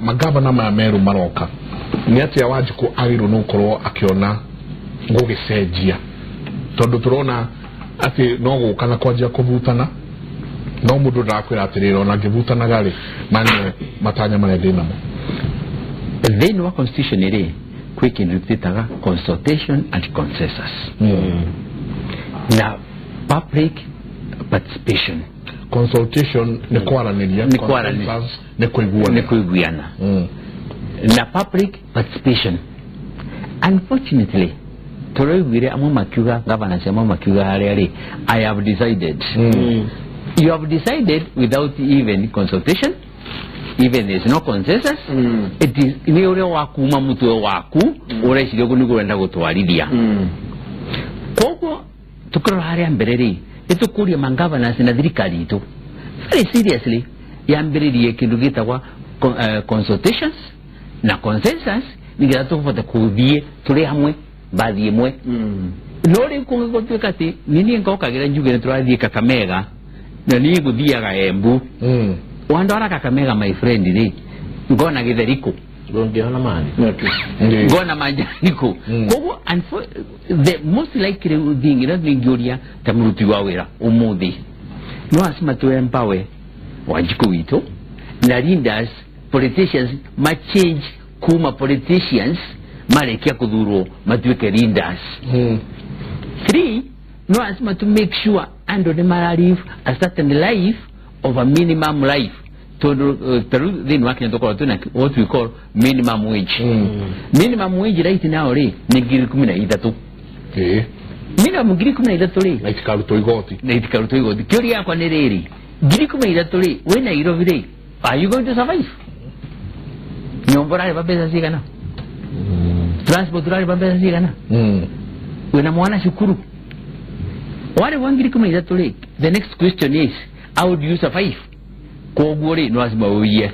magavana maya merũ maroka nĩ atĩa Wanjikũ agĩrĩirwo nĩ gũkorwo akĩona gũgĩcenjia tondũ tũrona atĩ no gũka na kwanjia kũbutana no mũndũ ndarakwĩra atĩrĩrĩ ona angĩbutanaga rĩ mane matanya marĩa ndĩ namo. Thĩinĩ wa constitution rĩ kwĩ kĩndũ twĩtaga consultation and consensus na public participation. Consultation nĩ kwaranĩria, consensus nĩ kũiguana na public participation. Unfortunately tũraiguire amwe makiuga governors amwe makiuga harĩa rĩ I have decided. You have decided without even consultation, even there is no consensus. It is nĩ ũrĩa wakuma mũtwe waku ũreciria ũguo nĩguo ũrenda gũtwarithia. Koguo tũkĩrora harĩa mbere rĩ nĩtũkũria ma-governors na thirikari itũ very seriously yambĩrĩrie kĩndũ gĩtagwa consultations na consensus nĩgetha tũhote kũthiĩ tũrĩ hamwe mbathi ĩmwe. No rĩu kũngĩgũtuĩka atĩ niĩ ngokagĩra njuge nĩ tũrathiĩ Kakamega na niĩ ngũthiaga Embu wandwara Kakamega my friend rĩ ngona gĩtherikũ ngĩona mani ngona manjaniko. Koguo the most likely thing ĩrĩa ningĩũria ta mũruti wa wĩra ũmũthĩ no lazima tu empower Wanjikũ witũ na leaders politicians ma change kuma politicians marĩkia kũthurwo matuĩke leaders. 3 no lazima to make sure andũ nĩ mara live a certain life of a minimum life tondu taru thĩinĩ wa Kenya tũkoragwo twĩna what we call minimum wage. Minimum wage right now rĩ nĩ 13,000. Minimum 13,000 rĩ na itikarutwo igoti na itikarutwo igoti. Kĩũria yakwa nĩ rĩrĩ 13,000 rĩ wĩ Nairobi rĩ are you going to survive? Nyũmba ũrarĩha mbeca cigana? Transport ũrarĩha mbeca cigana? Wĩna mwana cukuru warĩhwo 13,000 rĩ the next question is how do you survive? Koguo rĩ no lazima ũiye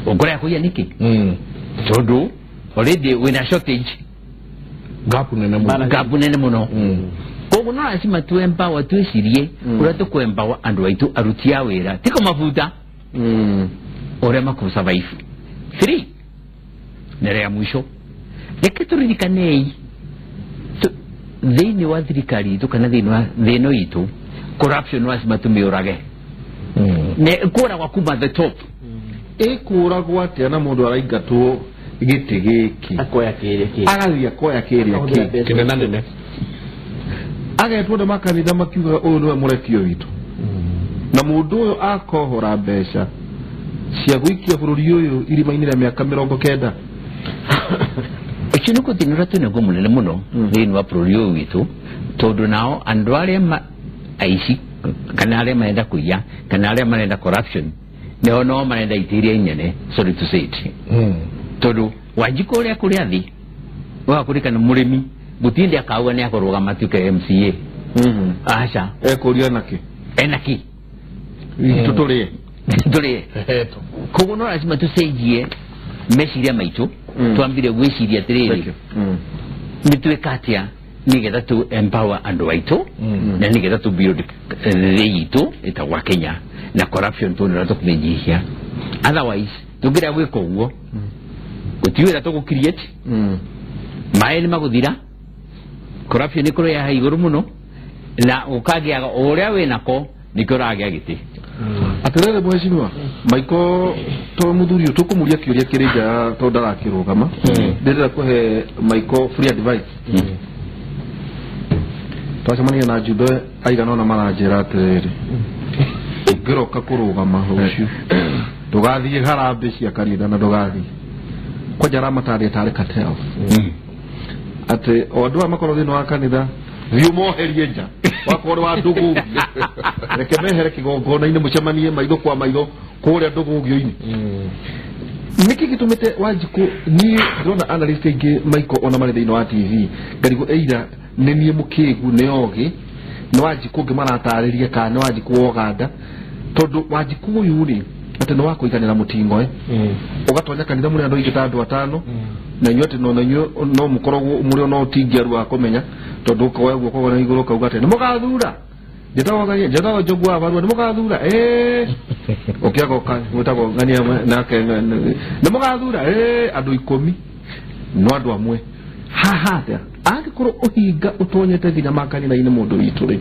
ũngoraya kũiya nĩkĩ tondũ already wĩna shortage gap nene mũno gap nene mũno. Koguo no lazima tu empower twĩcirie ũrĩa tũkũ-empower andũ aitũ aruti a wĩra ti kũmabuta ũrĩa makũ survive. 3 na rĩa mũico Reke tũririkanei thĩinĩ wa thirikari itũ kana thĩinĩ wa thĩ ĩno itũ corruption lazima tũmĩũrage. Ne kũragwa kuma the top. Ĩkũragwo atĩa na mũndũ araingatwo gĩtĩ gĩkĩ akoya kĩrĩa kĩngĩ agathiĩ akoya kĩrĩa kĩngĩ kĩnene nene agetwo nĩ makanitha makiugaga ũyũ nĩwe mũrekio witũ na mũndũ ũyũ akohora mbeca cia gũikia bũrũri ũyũ irima-inĩ rĩa mĩaka 90. Ũcio nĩ gũthĩna ũrĩa twĩnaguo mũnene mũno thĩinĩ wa bũrũri ũyũ witũ tondũ nao andũ arĩa aici kana arĩa marenda kũiya kana arĩa marenda corruption nĩo no marenda itĩ iria inene, sorry to say it. Tondũ Wanjikũ ũrĩa kũrĩa thĩ ũgakũrĩkana mũrĩmi gũtinde akauga nĩ akũrũgama atuĩke MCA. Aca ekũria nakĩ enakĩ tũtũrĩe tũrĩe. Koguo no lazima tũcenjie meciria maitũ twambire gwĩciria atĩrĩrĩ nĩ twĩka atĩa nĩgetha tũ empower andũ aitũ na nĩgetha tũ build thĩ itũ ĩtagwa Kenya na corruption tũnĩ ũrĩa tũkũmĩnyihia. Otherwise tũngĩrega gwĩka ũguo gũtirĩ wĩra tũgũ create, maĩ nĩ magũthira, corruption ĩkorwo ya igũrũ mũno na ũkagĩaga o ũrĩa wĩnako nĩkĩo ũragĩa gĩtĩ. Atĩrĩrĩ mheshimiwa Maiko, to mũthuri ũyũ tũkũmũria kĩũria kĩrĩ nja tondũ ndarakĩrũgama, ndĩrenda kũhe Maiko free advice. Twacemania na njumbe aigana ũna maranjĩra atĩrĩrĩ ũngĩroka kũrũgama rũciũ ndũgathiĩ harambĩ cia kanitha na ndũgathiĩ kwanja aramatarĩria tarĩ cartel atĩ o andũ aya makorwo thĩinĩ wa kanitha thiĩ ũmoherie nja wakorwo nĩ wa ndũgũgio reke mehere kĩgongona-inĩ mũcemanie maitho kwa maitho kũrĩa ndũgũgio-inĩ. Nĩkĩ gĩtũmĩte Wanjikũ niĩ ndĩrona analyst aingĩ Maiko ona marĩ thĩinĩ wa TV ngarigwo either nĩ niĩ mũkĩgu nĩ ogĩ nĩ Wanjikũ ũngĩ maratarĩria kana nĩ Wanjikũ wa Ũganda tondũ Wanjikũ ũyũ rĩ atĩ nĩ wa kũiganĩra mũting'oe ũgatonya kanitha mũrĩ andũ aingĩ ta andũ atano na inyuĩ atĩ no na inyuĩ no mũkoragwo mũrĩ ona ũtingĩaru wa kũmenya tondũ ũkoya guoko na igũrũ ũkauga atĩ nĩ mũgathura njĩtagwo Njogu wa Barua nĩ mũgathura ũkĩaga gwĩtagwo ng'ania nake nĩ mũgathura andũ 10 no andũ amwe haha atĩa angĩkorwo ũhinga ũtonyete nginya makanitha-inĩ mũndũ witũ rĩ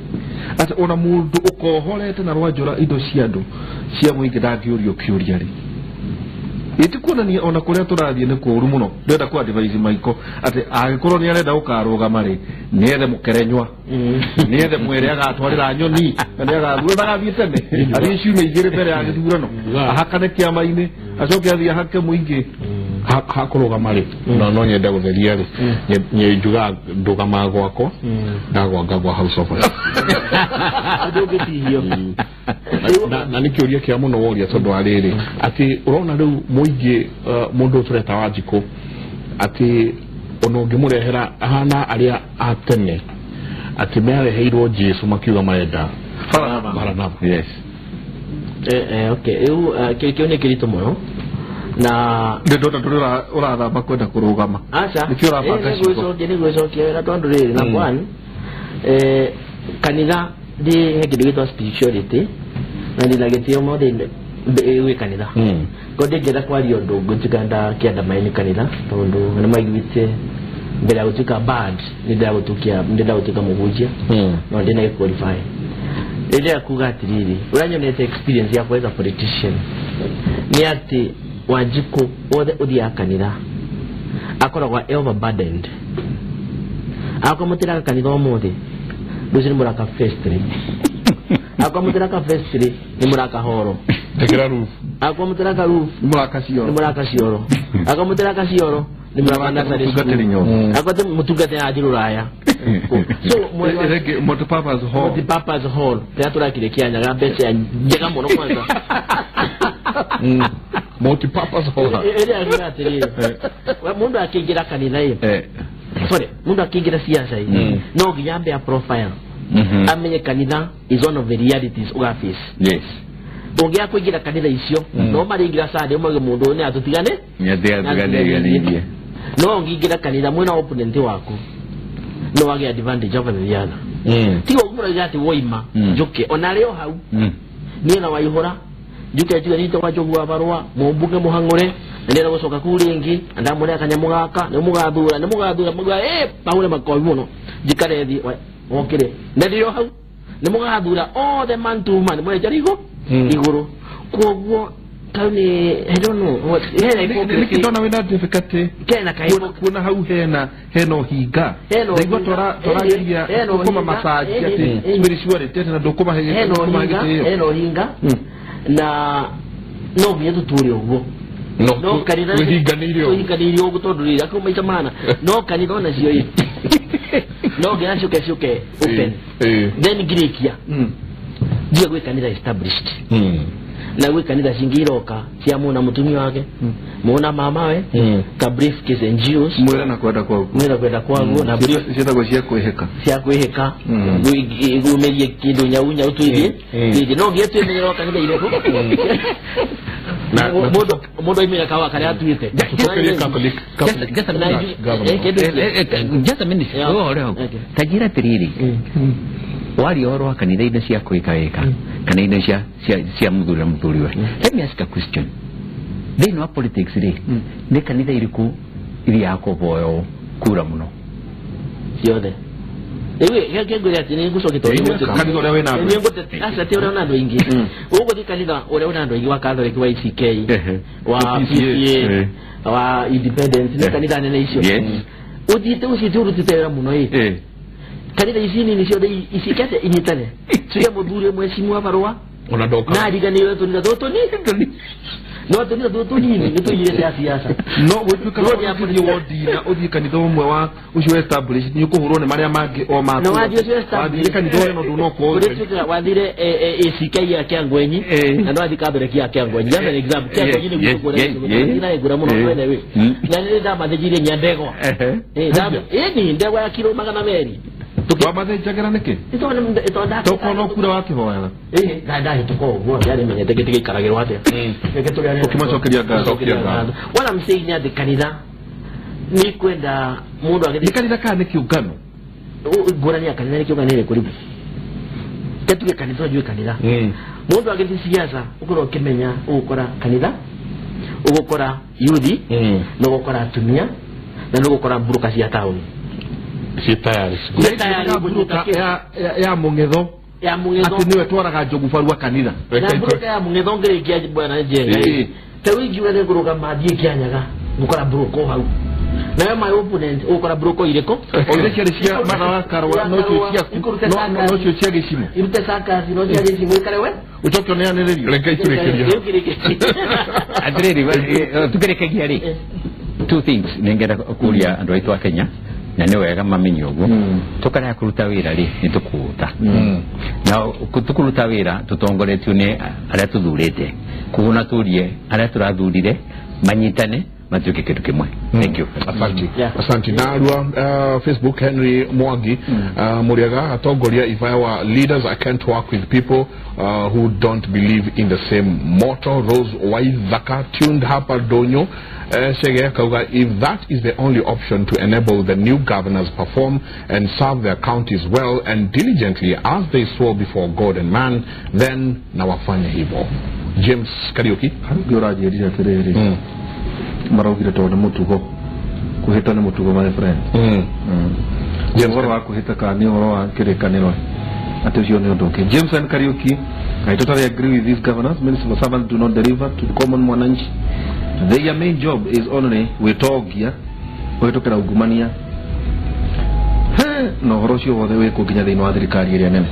atĩ ona mũndũ ũkohorete na rwanjũra indo cia andũ cia mũingĩ ndangĩũrio kĩũria rĩ ĩtikuonania ona kũrĩa tũrathiĩ nĩ kũũru mũno. Ndĩrenda kũ advise Maiko atĩ angĩkorwo nĩ arenda gũkarũgama rĩ nĩethe mũkerenywa nĩethe mwere agatwarĩra nyoni na nĩagathura ndagathiĩ tene athiĩ ciumia 2 mbere ya gĩthurano ahakane kĩama-inĩ acoke athiĩ ahake mũingĩ. Hakũrũgama rĩ no nyende gũtheria rĩ njugaga ndũgamaga gwakwa ndagwanga gwa House of ndũngĩtihio. Na nĩ kĩũria kĩa mũno woria tondũ wa rĩrĩ atĩ ũrona rĩu mũingĩ mũndũ ũtũreta Wanjikũ atĩ ona ũngĩmũrehera ahana arĩa a tene atĩ mereheirwo Jesu makiuga marenda Baranaba. Yes. Okay rĩu kĩu nĩ kĩritũ mũno na ndĩndona ndũrĩ ũrathamba kwenda kũrũgama aca nĩkĩo ũrabanga ciugo nĩ gwĩcokia wĩra tondũ rĩrĩ number one kanitha ndĩ he kĩndũ gĩtwa spirituality na ndĩna gĩtĩo mũno gwĩ kanitha ko ndĩngĩenda kwaria ũndũ ngũtuĩka ndakĩenda maĩ nĩ kanitha tondũ nĩ maiguĩte mbere ya gũtuĩka bad nĩ ndagũtuĩka mũhunjia no ndĩna gĩ-qualify. Rĩrĩa kuga atĩrĩrĩ ũrĩa nyonete experience yakwa as a politician nĩ atĩ Wanjikũ wothe ũthiaga kanitha akoragwo e overburdened. Akorwo mũtĩraga kanitha ũmũthĩ rũciũ nĩ mũraka festry, akorwo mũtĩraka festry nĩ mũraka horo, akorwo mũtĩraka roof nĩ mũraka cioro, nĩ mũraka cioro, akorwo mũtĩraka cioro nĩ mũraka nursery school, akorwo mũtungatĩri athiĩ rũraya. So multipurpose hall, multipurpose hall kĩrĩa tũrakire Kĩanyaga mbeca njega mũno kwanza multipurpose hall ĩrĩa nĩ atĩrĩrĩ mũndũ akĩingĩra kanitha ĩ sorry mũndũ akĩingĩra siasa ĩ no nginya ambe a profile amenye kanitha is one of the realities ũgaface. Yes. Ũngĩaga kũingĩra kanitha icio no marĩingĩra Sunday ũmauge mũndũ ũyũ nĩ atũtigane nĩ no ũngĩingĩra kanitha mwĩna opponent waku no wage advantage over the other. Tiga ũguo mũrauga atĩ woima njũke ona rĩo hau niĩ na waihũra njuke njuge nĩ wa Njogu wa Barua mũmbunge mũhang'ũre Ndĩrenda gũcoka kuu rĩngĩ na ndamũrĩa kanyamũ gaka nĩ mũgathura nĩ mũgathura mũga pahure makobi mũno njikare thi wokire na ndĩrĩ hau nĩ mũgathura othe man to man mwenja rigo igũrũ koguo kau nĩ I don't know what hena hypocrisy ndona wĩna difficulty kena ka kuona hau hena ũhinga ndaigua tũrageria kũma massage atĩ spirituality na ndũkũmahe gĩtĩo hena ũhinga na no nginya tũtũre ũguo no kanitha wĩhinganĩire ũguo tondũ rĩrĩ akau maita mana no kanitha onacio ĩ no nginya ciũke ciũke open then ngirĩkia ngiye gwĩ kanitha established na gwĩ kanitha cingĩ iroka cia mũna mũtumia wake mũna mamawe ka briefcase NGOs mwĩra na kwenda kwaguo mwĩra kwenda kwaguo na brief ciĩtagwo cia kwĩhĩka cia kwĩhĩka gumerie kĩndũ nyau nyau twithie twithie no nginya twĩmenyerwo kanitha irĩkũ na mũndũ aimĩra kawa karĩa atuĩte just a minute ta njĩra atĩrĩrĩ waria ũhoro wa kanitha-inĩ cia kwĩka wĩka kana inĩ cia mũthuri na mũthuriwe. Let me ask a question. Thĩinĩ wa politics rĩ nĩ kanitha irĩkũ ithiaga kũhoywo kura mũno ciothe rĩu ngwĩre atĩ nĩ ngũcokia tondũ kanitha ũrĩa wĩna andũ aca ti ũrĩa wĩna andũ aingĩ ũgũthiĩ kanitha ũrĩa wĩna andũ aingĩ wa Catholic wa ACK wa PCA wa Independence nĩ kanitha nene icio ũthiĩte ũciĩte ũrutĩte wĩra mũno ĩ kanitha ici nini ciothe icikete inyitane tuge mũthuri ũmwe mheshimiwa barũa ona ndoka na ariganĩirwo tũnitha tũtũ nini no tũnitha tũtũ nini nĩ tũiyĩte ya siasa no gũtuĩka ũthiĩ wodi na ũthiĩ kanitha ũmwe wa ũcio established nĩ ũkũhũrwo nĩ marĩa mangĩ o maku no wathiĩ ũcio established wathiĩ kanitha ũrĩa no ndũnokorwo ũrĩtuĩka wathire ACK ya Kĩangwenyi na no wathiĩ Catholic ya Kĩangwenyi that's an example Kĩangwenyi nĩ gũkũra na ngũra mũno mwene we na nĩ ndamathĩnjire nyandegwa ĩni ndegwa ya kiro 200 wamathĩnjagĩra nĩkĩ tokorwo no kura wakĩhoyaga ndahĩtũka ũguo ndiarĩmenyete gĩtĩ gĩikaragĩrwo atĩa ũkĩmacokeria ngatho what I'm saying nĩ atĩ kanitha nĩ kwenda mũndũ agĩthiĩ nĩ kanitha kana nĩ kĩũngano ngũrani ya kanitha nĩ kĩũngano ĩrĩkũ rĩu tetuge kanitha ũnjue kanitha mũndũ agĩthiĩ siasa ũkorwo ũkĩmenya ũgũkora kanitha ũgũkora yuthi na ũgũkora atumia na nĩ ũgũkora mburuka cia taũni ya mũng'etho atĩ nĩwe twaraga njogu barua kanitha na mburuka ya mũng'etho ngĩrĩkia bwana Njenga ta rĩu ingiuga nĩ ngũrũgama thiĩ Kĩanyaga ngũkora mburuka o hau nayo my opponent ũgũkora mburuka irĩkũ o iria ciarĩ cia Martha wa Karũa no cio ciaku no cio cia gĩcimo irute cakasi no cia gĩcimo ikare we ũcoke ũneanĩrĩrio reke itũrĩkĩrie atĩrĩrĩ tũkĩrĩkagia rĩ two things nĩngenda kũria andũ aitũ a Kenya na nĩ wega mamenye ũguo tũkarega kũruta wĩra rĩ nĩ tũkũũta na tũkũruta wĩra tũtongoretio nĩ arĩa tũthurĩte koguo na tũrie arĩa tũrathurire manyitane matuĩke kĩndũ kĩmwe. Thank you. Asante. Asante. Na Facebook Henry Mwangi Muriaga atongoria Ivawa leaders I can't work with people who don't believe in the same motto. Rose Waithaka tuned hapa Donyo Shege Kauga, if that is the only option to enable the new governors perform and serve their counties well and diligently as they swore before God and man, then na wafanye hivyo. James Kariuki ũranjĩrire atĩrĩrĩ maraugire tondũ nĩ mũtugo kũhĩta nĩ mũtugo my friend ũhoro wa kũhĩta kana nĩ ũhoro wa kĩrĩkanĩro atĩ ũcio nĩ ũndũ ũngĩ. James N. Kariuki, I totally agree with these governors. Many civil servants do not deliver to the common mwananchi. Their main job is only gwĩtongia kũhĩtũkĩra ungumania na ũhoro ũcio wothe wĩkwo nginya thĩinĩ wa thirikari ĩrĩa nene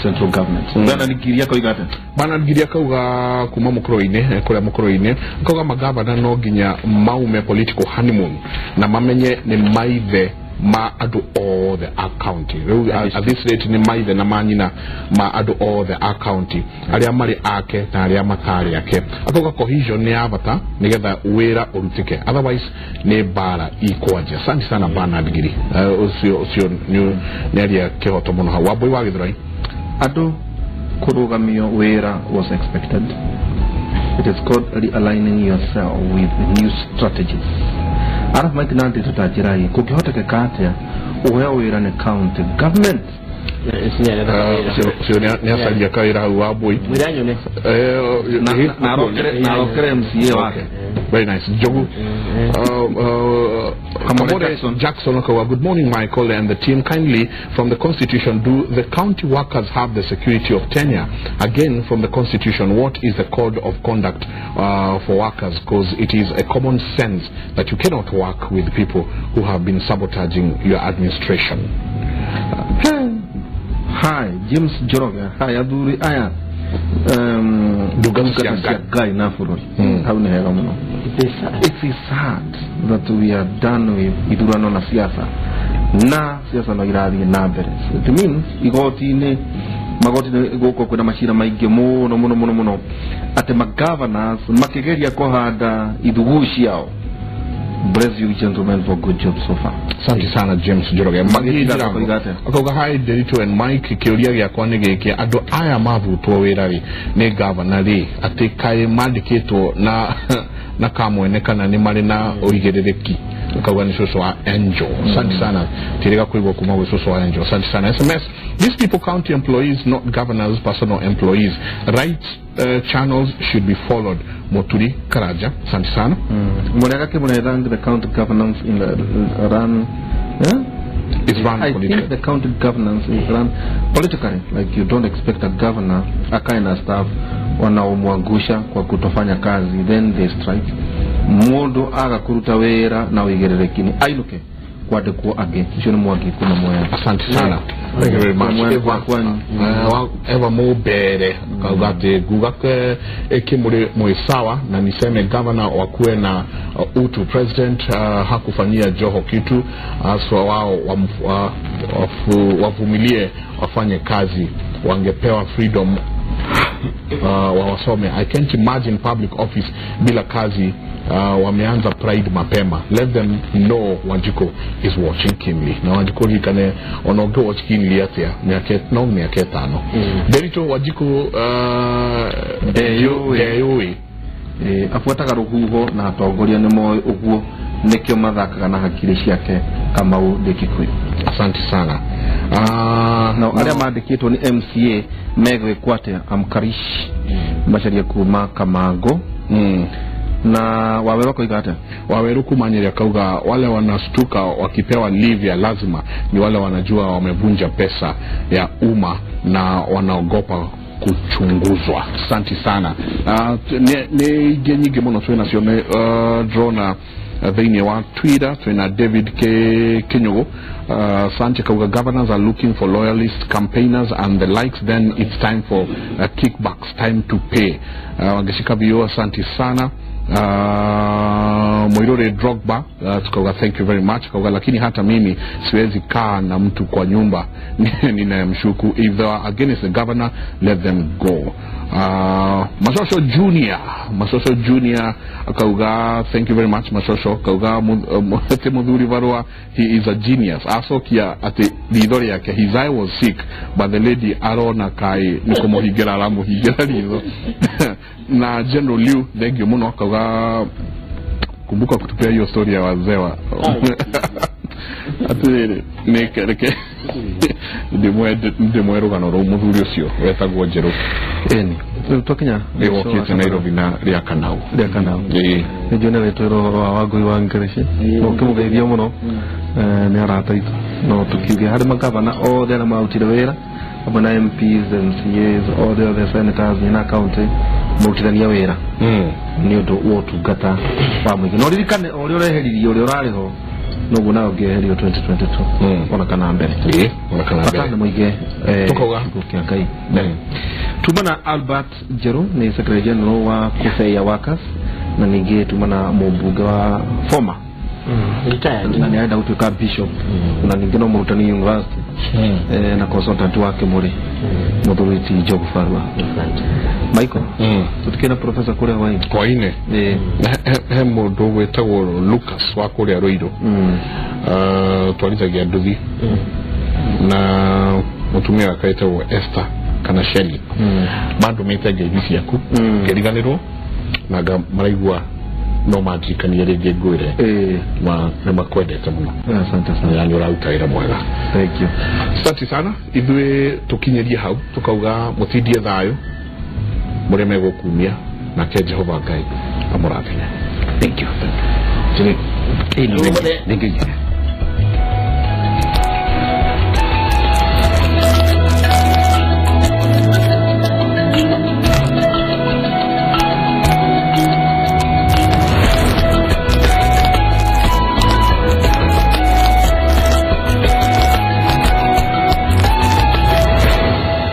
central government. Bernard Ngiria koiga atĩa? Bernard Ngiria kauga kuma mũkũrũ-inĩ kũrĩa mũkũrũ-inĩ kauga magavana no nginya maume political honeymoon na mamenye nĩ maithe ma andũ othe a county. Rĩu at this rate nĩ maithe na manyina ma andũ othe a county arĩa marĩ ake na arĩa matarĩ ake. Akauga cohesion nĩ ya bata nĩgetha wĩra ũrutĩke, otherwise nĩ mbara ikwanjia. Asante sana Bernard Ngiri, ũcio nĩ aria kĩhoto mũno hau. Wambui wa Gĩthũrai, andũ kũrũgamio wĩra was expected. It is called realigning yourself with new strategies. Arafu Mike Nandi tũtanjĩrai kũngĩhotekeka atĩa ũheo wĩra nĩ county government Ucio ni acaria kawira hau wa mbui mwiranyone na arokere MCA wake. Very nice. Jogu Kamore Jackson Okawa, good morning Michael and the team. Kindly, from the Constitution, do the county workers have the security of tenure? Again, from the Constitution, what is the code of conduct for workers? Because it is a common sense that you cannot work with people who have been sabotaging your administration. Hi, James Njoroge. Hi, athuri aya. Ndungata Ngai na bũrũri. Hau nĩ hega mũno. It is sad that we are done with ithurano na siasa. Na siasa no irathiĩ na mbere. So it means igoti-inĩ magoti-inĩ gũkũ kwĩna macira maingĩ mũno mũno mũno mũno atĩ magovernors makĩgeria kũhanda ithugu ciao. Bless you gentlemen for good job so far. Asante sana James Njoroge. Akauga hi Derito and Mike, kĩũria gĩakwa nĩ gĩkĩ, andũ aya mavutwo wĩra rĩ nĩ governor rĩ atĩ kaĩ mandĩkĩtwo na kamwene kana nĩ marĩ na ũigĩrĩrĩki? Akauga nĩ cũcũ wa Angel. Asante sana tirĩga kũigua kuma gwĩ cũcũ wa Angel. Asante sana. SMS, these people county employees, not governors, personal employees. Right channels should be followed. Moturi Karaja. Asante sana. Murega Kimura, thank the county governance in the run. Yeah? It's run I politically. Think the county governance is run politically. Like you don't expect a governor akae na staff wanaomwangusha kwa kutofanya kazi, then they strike. Mundu aga kuruta wira na uigĩrĩrĩki ni ainuke kwandĩkwo angĩ. Ũcio nĩ Mwangi kuma Mwea. Asante sana. Thank you very much. Eva Mubere akauga atĩ nguga Kimuri mwĩ sawa, na niseme governor wakuwe na utu. President hakufanyia Joho kitu, so wao wavumilie wafanye kazi, wangepewa freedom wawasome. I can't imagine public office bila kazi. Wameanza pride mapema. Let them know Wanjiko is watching keenly. Na Wanjiko rikane onoge watch keenly atia miaka no miaka 5. Derito Wanjiko ndeyũĩ abuataga rũhuho na atongoria nĩ moĩ ũguo nĩkĩo mathakaga na hakiri ciake. Kamau ndĩ Kikuyu. Asante sana. Na arĩa mandĩkĩtwo nĩ MCA megwĩkwo atĩa? Amkarish macaria kuma Kamango. Na Waweru koiga atia? Waweru kuma akauga wale wanastuka wakipewa leave ya lazima ni wale wanajua wamevunja pesa ya umma na wanaogopa kuchunguzwa. Asante sana. Nĩ ingĩ nyingĩ mũno twĩna cio nĩ ndĩrona thĩinĩ wa Twitter twĩna David K Kinyugu. Asante kauga governors are looking for loyalist campaigners and the likes, then it's time for kickbacks, time to pay. Wangeshika bio, asante sana. Moirore Drogba tukauga thank you very much. Kauga lakini hata mimi siwezi kaa na mtu kwa nyumba ninayemshuku. If they are against the governor, let them go. Masosho Junior akauga thank you very much Masosho. Kauga Muthuri Varua, he is a genius. Asokia ati ritho riake, his eye was sick but the lady arona kai nikumuhingira aramuhingira ritho. Na General Liu, thank you muno. Kauga kumbuka kutupea hiyo story ya wazee wa atiriri nĩ ndĩmwe rũgano rũu mũthuri ũcio wetagwo Njerũ. Ĩni rĩu twakinya wokĩte Nairobi na rĩa Kanau. Nĩ njũĩ nĩ wĩtwĩra ũhoro wa Wangũi wa Ngereshi, na ũkĩmũgeithia mũno nĩ arata aitũ. No tũkiuge harĩ magavana othe arĩa marutire wĩra hamwe na MPs, MCAs, othe othe senators na county marutithania wĩra nĩ ũndũ wa ũtungata wa mũingĩ. No ririkane o ũrĩa ũreheririe ũrĩa ũrarĩ ho noguo nawe ũngĩeherio 2022 ona kana mbere. Ona kana mbere. Bata mũingĩ tukauga kĩa Ngai. Tuma na Albert Njeru nĩ Secretary General wa Kufeya Workers, na ningĩ tuma na mũmbunge wa former retired na nĩ arenda gũtuĩka bishop, na ningĩ no mũrutani university na consultant wa Kimuri mũthuri ti Njogu Barua. Michael, tũtikĩna professor kũrĩa hwaĩ-inĩ. Hwaĩ-inĩ he mũndũ wĩtagwo Lucas wa kũrĩa Ruiru, twarithagia nduthi na mũtumia wake wĩtagwo Esther kana Shelley. Mandũmĩte ngeithi ciaku ngĩriganĩrwo na maraigua No mandirikanie rĩngĩ ngwĩre ma nĩ makwendete mũno. Asante sana. Na nĩ ũraruta wĩra mwega. Thank you. Asante sana. Ithuĩ tũkinyĩrie hau tũkauga mũtindie thayũ mũrĩa megũkumia, nake Jehova Ngai amũrathime. Thank you. Thank Thank you. Thank you.